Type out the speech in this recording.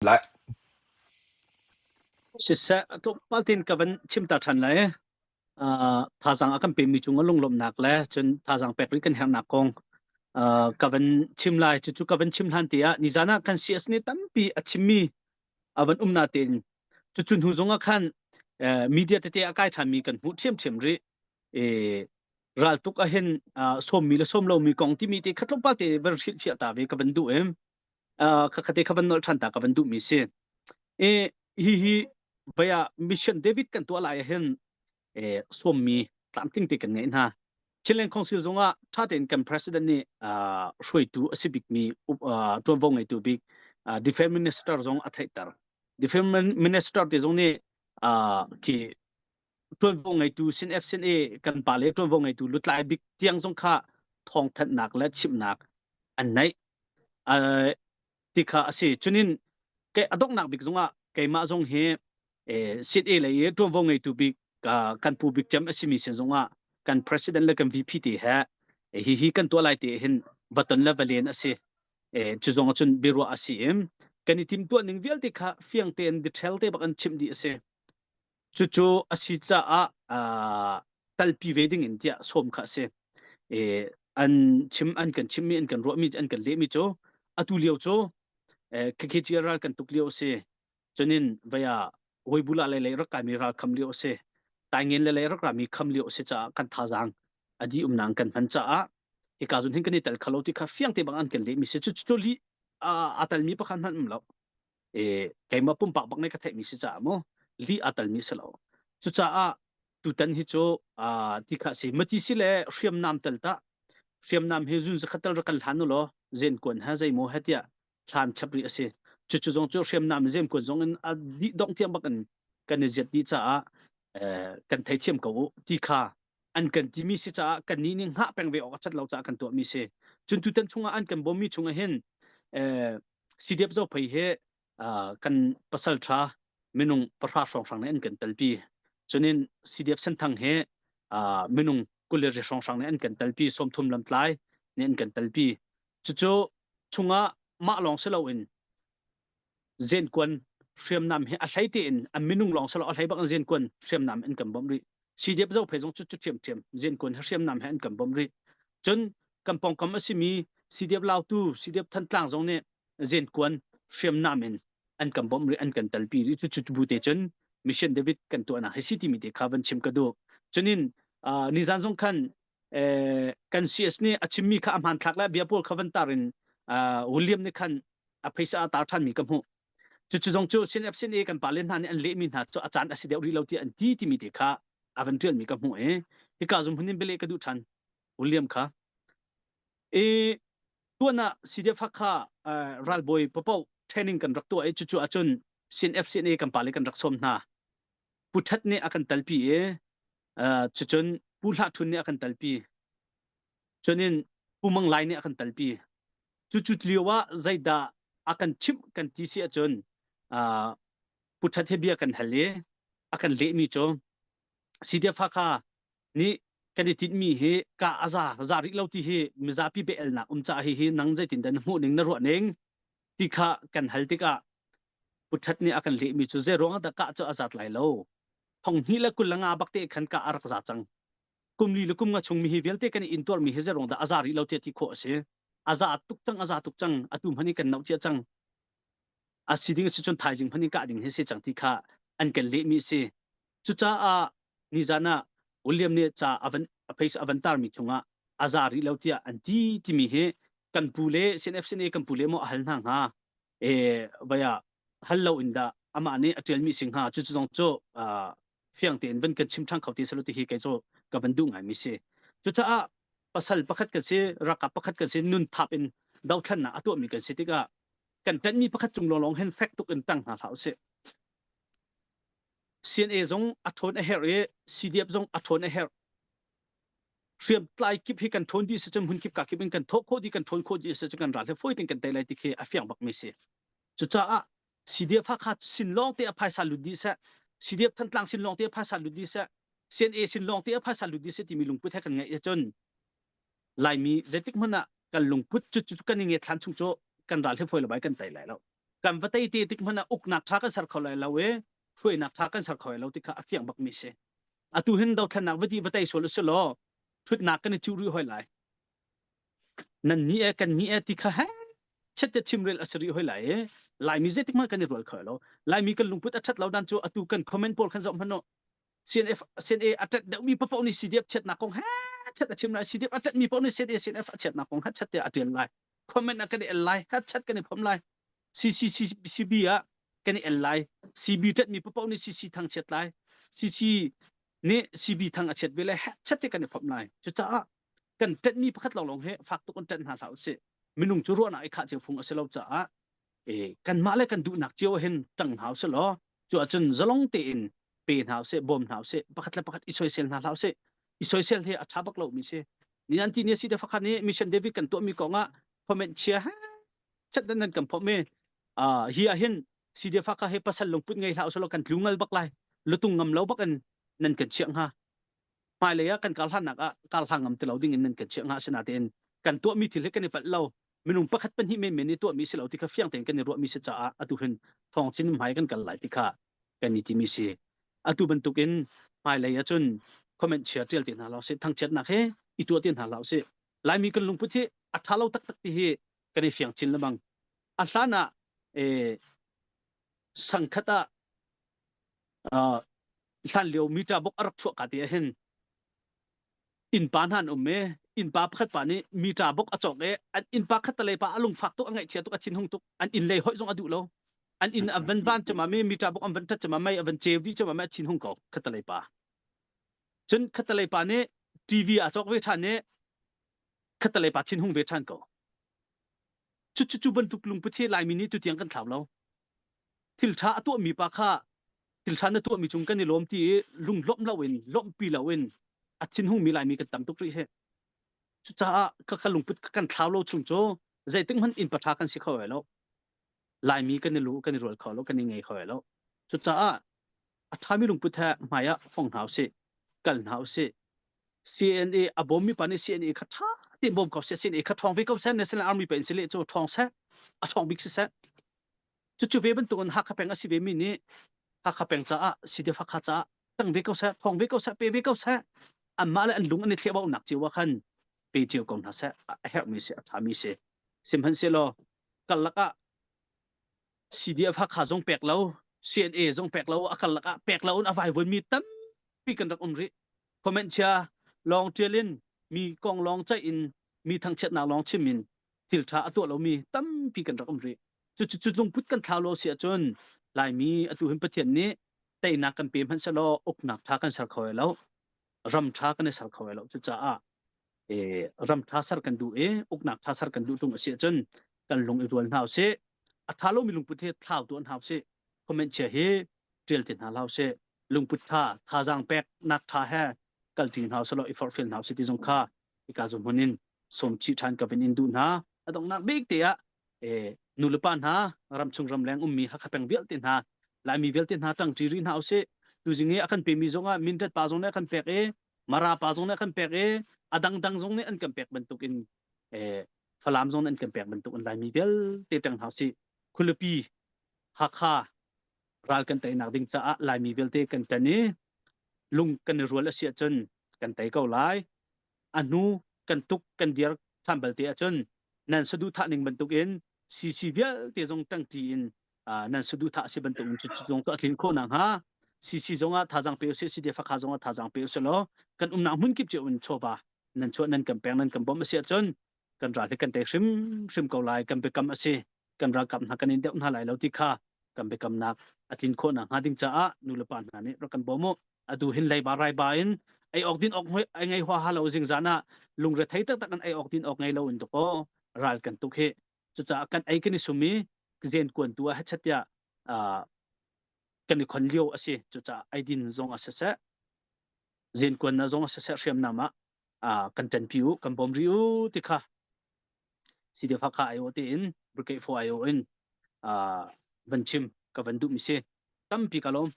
Lai. Siseh, tlawmpal tein ka van chim ta ṭhan lai. Thazaang a kan pemi cungah lunglawmhnak le cun thazaang pek rih kan herhnak kong ka van chim lai. Cucu ka van chim hlan te ah nizan ah kan CS nih tampi a chimmi a van um natein cucu hnu zong ah khan media tete a kai ṭhanmi kan hmuh ṭhiamṭhiam rih. Raltuk ahhin sawmmi le sawm lomi kong timi te kha tlawmpal te van hrilhfiah ta ve ka van duh em. Khakha kha van nolh ṭhan ta ka van duhmi si. I hi hi vei ah Mission David kan tuah lai ahhin sawmmi tlamtling te kan ngeih hna. Chinland Council zongah ṭha tein kan president nih hruaitu a si bikmi ṭuanvo ngeitu bik Defense Minister zong a theihter. Defense Minister te zong nih khi ṭuanvo ngeitu sin F sin A kan pa le ṭuanvo ngeitu lutlai bik tiang zong kha thawngthanhnak le chimhnak an neih. Ti kha a si. Cunin ke a donghnak bik zongah keimah zong hi sit e lei i ṭuanvo ngeitu bik kan pu bik cem a simi sin zongah kan president le kan VP te he hi hi kan tuah lai te hin va ton le va len a si. Cu zong cun biaruah a si i kan i timtuah ning vialte kha fiang tein detail te bak an chimh dih a si. Cucu a si caah talpi ve ding in tiah sawm kha a si. An chim an kan chimmi an kan ruahmi an kan lehmi cu atu lio cu KKG ral kan tuk lio a si. Cunin vei ah Weibula lei lei rak kaimi ral kham lio a si. Taingen le lei rak rami kham lio a si caah kan thazaang a dih umnak kan hman caah hika zun hin kan i tel khalo ti kha fiang te bang an kan lehmi si. Cu cu li a talmi pakhat hmanh um lo. Keimah pumpak bak nih ka theihmi si caah mu li aa talmi si lo. Cucaah tutan hi cu ti kha si mati si le hriamnam tal ta hriamnam hi zun zakhat tal rak kan hlan u law zen kuan ha zeimaw he tiah hlan chap rih a si. Cucu zong cu hriamnam zem kuan zong in a dih dong tiang bak in kan i ziat dih caah kan theithiam ko u ti kha an kan timi si caah kan nih nih hngah peng ve awk a ṭhat lo caah kan tuahmi si. Cun tutan chungah an kan bawmmi chungah hin CDF Zophei hi kan pasal ṭha minung pahra hrawnghrang nih an kan telpi. Cunin CDF Senthang hi minung 20 le ri hrawnghrang nih an kan telpi, 30 lamtlai nih an kan telpi. Cucu chungah mah lawng si loin zenkuan hriamnam hi a hlei tein an minung lawng si lo a hlei bak in zenkuan hriamnam an kan bawmh rih. CDF Zophei zong cu cu ṭhiamṭhiam zenkuan hi hriamnam he an kan bawmh rih. Cun kan pawngkam a simi CDF Lautu, CDF Thantlang zong nih zenkuan hriamnam in an kan bawmh rih, an kan telpi rih. Cu cu bu te cun Mission David kan tuahnak hi si timi te kha van chim ka duh. Cunin nizan zong khan kan CS nih a chimmi kha a hmanthlak le bia pawl kha van tar in William nih khan a phaisa a tar ṭhanmi ka hmuh. Cucu zong cu CNF CNA kan pale hna nih an lehmi hna cu a caan a si deuh rih lo tiah an ti timi te kha a van ṭialmi ka hmuh i hika zum hun in bialeh ka duh ṭhan William kha. I tuan ah CDF Hakha ralbawi papoh training kan rak tuah i cucu ahcun CNF CNA kan pale kan rak sawm hna. Pu Ṭhat nih a kan telpi i cucun Pu Hlah Ṭhun nih a kan telpi. Cunin Pu Mang Lai nih a kan telpi. Cucu lio ah zeidah a kan chimh kan ti si ahcun Pu Ṭhat he bia kan hal i a kan lehmi cu CDF Hakha nih kan i tinhmi hi ka a za za rih lo ti hi mizapi bia-elnak um caah hihi nang zeitin dah na hmuh ning na ruah ning ti kha kan hal tikah Pu Ṭhat nih a kan lehmi cu zei ruangah dah kah cu a zat lai lo thong hnih le 25 bak te khan kah a rak za cang kum li le kum nga chung mi hi vialte kan i intuarmi hi zei ruang dah a za rih lo tiah ti khawh a si. A za tuk cang a za tuk cang atu hmanh hi kan noh cia cang a si ding a si cun thaizing hmanh in kah ding hi si cang ti kha an kan lehmi a si. Cucaah nizan ah William nih ca a van a face a van tarmi chungah a za rih lo tiah an ti timi hi kan pu le CNF CNA kan pu le maw a hal hna hnga e vaya hal lo in dah amah nih a ṭialmi si hnga cucu zong cu fiang tein van kan chim ṭhan kho ti selo ti hi kei cu ka van duh ngaimi si. Cucaah pasal pakhat kan si ralkap pakhat kan si nun thap in dothlannak a tuahmi kan si tikah kan ṭanhmi pakhat cung lawnglawng hin fek tuk in tang hna hlah usih. CNA zong a ṭhawn a herh i CDF zong a ṭhawn a herh. Hriamtlai kip hi kan ṭhawn dih si cun hmun kip ka kip in kan thawh khawh dih kan ṭhawn khawh dih si cun kan ral hi fawi tein kan tei lai ti khi a fiang bakmi si. Cucaah CDF Hakha sin lawng te a phaisa lut dih seh, CDF Thantlang sin lawng te a phaisa lut dih seh, CNA sin lawng te a phaisa lut dih seh timi lungput he kan ngeih ahcun Laimi zeitik hmanh ah kan lungput cu cu kan i nget hlan chung cu kan ral hi fawi lo bai kan tei lai lo. Kan va tei te tik hmanh ah uknak ṭha kan ser kho lai lo i hruainak ṭha kan ser kho lai lo ti kha a fiang bakmi si. Atu hin dothlennak va ti va tei sual usih law ṭhutnak kan i cuh rih hoi lai. Nan ni e kan ni e ti kha he chet te chimrel a si rih hoi lai i Laimi zeitik hmanh kan i rual kho lo. Laimi kan lungput a ṭhat lo dan cu atu kan comment pawl khan zoh hmanh u. CNF CNA a ṭet deuhmi paoh nih CDF chiatnak kong he chet a chim lai. CDF a ṭetmi paoh nih CNA CNF a chiatnak kong he chet te a ṭial lai. Comment ah kan i el lai. He chat kan i phom lai. CCCB ah kan i el lai. CB ṭetmi paoh nih CC thang chiat lai. CC nih CB thang a chiat ve lai. He chat te kan i phom lai. Cucaah kan ṭetmi pakhat lawnglawng hi fak tuk in ṭet hna hlah usih. Minung cu ruahnak i khah cio phung a si lo caah kanmah le kan duhnak cio hin ṭang hna usih law cu ahcun zalong tein pe hna usih, bawm hna usih, pakhat le pakhat i soisel hna hlah usih. I soisel hi a ṭha bak lomi si. Ni an ti ni si te fakhat nih Mission David kan tuahmi kong ah comment chia he chat nan nan kan phomh i hi ah hin CDF ka he pasal lungput ngei hlah usih law kan tlu ngal bak lai. Lutung ngam lo bak in nan kan chiah hnga. Hmailei ah kan kar hlannak ah kar hlang ngam ti lo ding in nan kan chiah hnga asinain kan tuahmi thil hi kan i palh lo minung pakhat pahnih menmen nih tuahmi si lo ti kha fiang tein kan i ruahmi si caah atu hin thawng chin hmai kan kal lai ti kha kan i timi si atu bantukin hmailei ahcun comment chia tial ti hna lo si thangchiatnak he i tuah ti hna lo si laimi kan lungput hi a tha lo taktak ti hi kan i fiang chin lengmang a hlan ah sangkhat ah hlan lio meter bok a rak chuah ka ti ahhin innpa hna an um i innpa pakhat pa nih meter bok a cawk i an innpa khattalei pa a lungfak tuk a ngaihchia tuk a thinhung tuk an inn lei hoih zong a duh lo an inn a van van cema mi meter bok an van ṭhat cema mei a van ceu dih cema mi a thinhung ko khattalei pa cun khattalei pa nih TV a cawk ve ṭhan i khattalei pa thinhung ve ṭhan ko cu cu cu bantuk lungput hi Laimi nih tutiang kan thlau lo thil ṭha a tuahmi pa kha thil ṭha na tuahmi cung kan i lawm ti i lunglawmh loin lawmhpi loin a thinhungmi Laimi kan tam tuk rih hi. Cucaah ka ka lungput kan thlau lo chung cu zeitik hmanh inn paṭha kan si kho lai lo. Laimi kan i lu kan i rual kho lo kan i ngei kho lai lo. Cucaah a ṭhami lungput he hmai ah fong hna usih, kal hna usih. CNA a bawmmi pa nih CNA kha ṭha tein bawm ko seh, CNA kha ṭhawng ve ko seh, National Army pa in si leh cu ṭhawng seh, a ṭhawng bik si seh. Cucu ve bantukin Hakha peng a si vemi nih Hakha peng caah CDF Hakha caah tang ve ko seh, thawng ve ko seh, pe ve ko seh. Anmah le an lung an i thlehbaunak cio ah khan pe cio ko hna seh. A herhmi si, a ṭhami si. Sihmanhsehlaw karlak ah CDF Hakha zong pek lo, CNA zong pek lo, a karlak ah pek lo in a vaivuanmi tampi kan rak um rih. Comment chia lawng ṭial in mi kong lawng ceih in mi thangchiatnak lawng chim in thil ṭha a tuah lomi tampi kan rak um rih. Cu cu lungput kan thlau lo si ahcun Laimi atu hin Pathian nih teinak kan pe hmanh sehlaw uknak ṭha kan ser kho lai lo. Ram ṭha kan i ser kho lai lo. Cucaah ram ṭha ser kan duh i uknak ṭha ser kan duh ṭung a si ahcun kan lung i rual hna usih. A ṭha lomi lungput hi thlau tuah hna usih. Comment chia hi ṭial ti hna hlah usih. Lungput ṭha, thazaang peknak ṭha he kalṭi hna usih law i forhfial hna usih ti zong kha hika zuhmun in sawm chih ṭhan ka vin in duh hna. A donghnak bik te ah nu le pa hna ramchung ramleng ummi Hakha peng vialte hna Laimi vialte hna ṭangṭi rih hna usih. Tuzing i a kan pemi zong ah Mindat pa zong nih a kan pek i Mara pa zong nih a kan pek i a dangdang zong nih an kan pek bantukin Falam zong nih an kan pek bantukin Laimi vialte ṭang hna usih. Khualipi Hakha ral kan teinak ding caah Laimi vialte kan ṭan i lung kan i rual a si ahcun kan tei ko lai. A hnu kan tuk kan dir ṭhan balte ahcun nan saduhthah ning bantukin CC vialte zong ṭangṭi in nan saduhthah a si bantukin cu zong cu a tlin khawh nakhnga CC zong ah thazaang pe usih CDF Hakha zong ah thazaang pe usih law kan umnak hmun kip cio in chawva nan chuah nan kan pek nan kan bawmh a si ahcun kan ral hi kan tei hrimhrim ko lai kan biakam a si kan ralkap hna kan in deuh hna lai lo ti kha kan biakamnak a tlin khawh nakhnga ding caah nu le pa hna nih rak kan bawm u atu hin leiba raiba in ei awk din awk ai ngei hua ha lo zingzan ah lungre thei taktak in ei awk din awk ngei lo in tuk aw ral kan tuk hi cucaah kan ei kan i sum i zen kuan tu ah hechet tiah kan i khon lio a si cucaah eidin zong a siseh zen kuan na zong a siseh hriamnam ah kan ṭanpi u kan bawm ri u ti kha CDF Hakha aiawh tein Brigade 4 aiawh in van chim ka van duhmi si tampi ka lawm.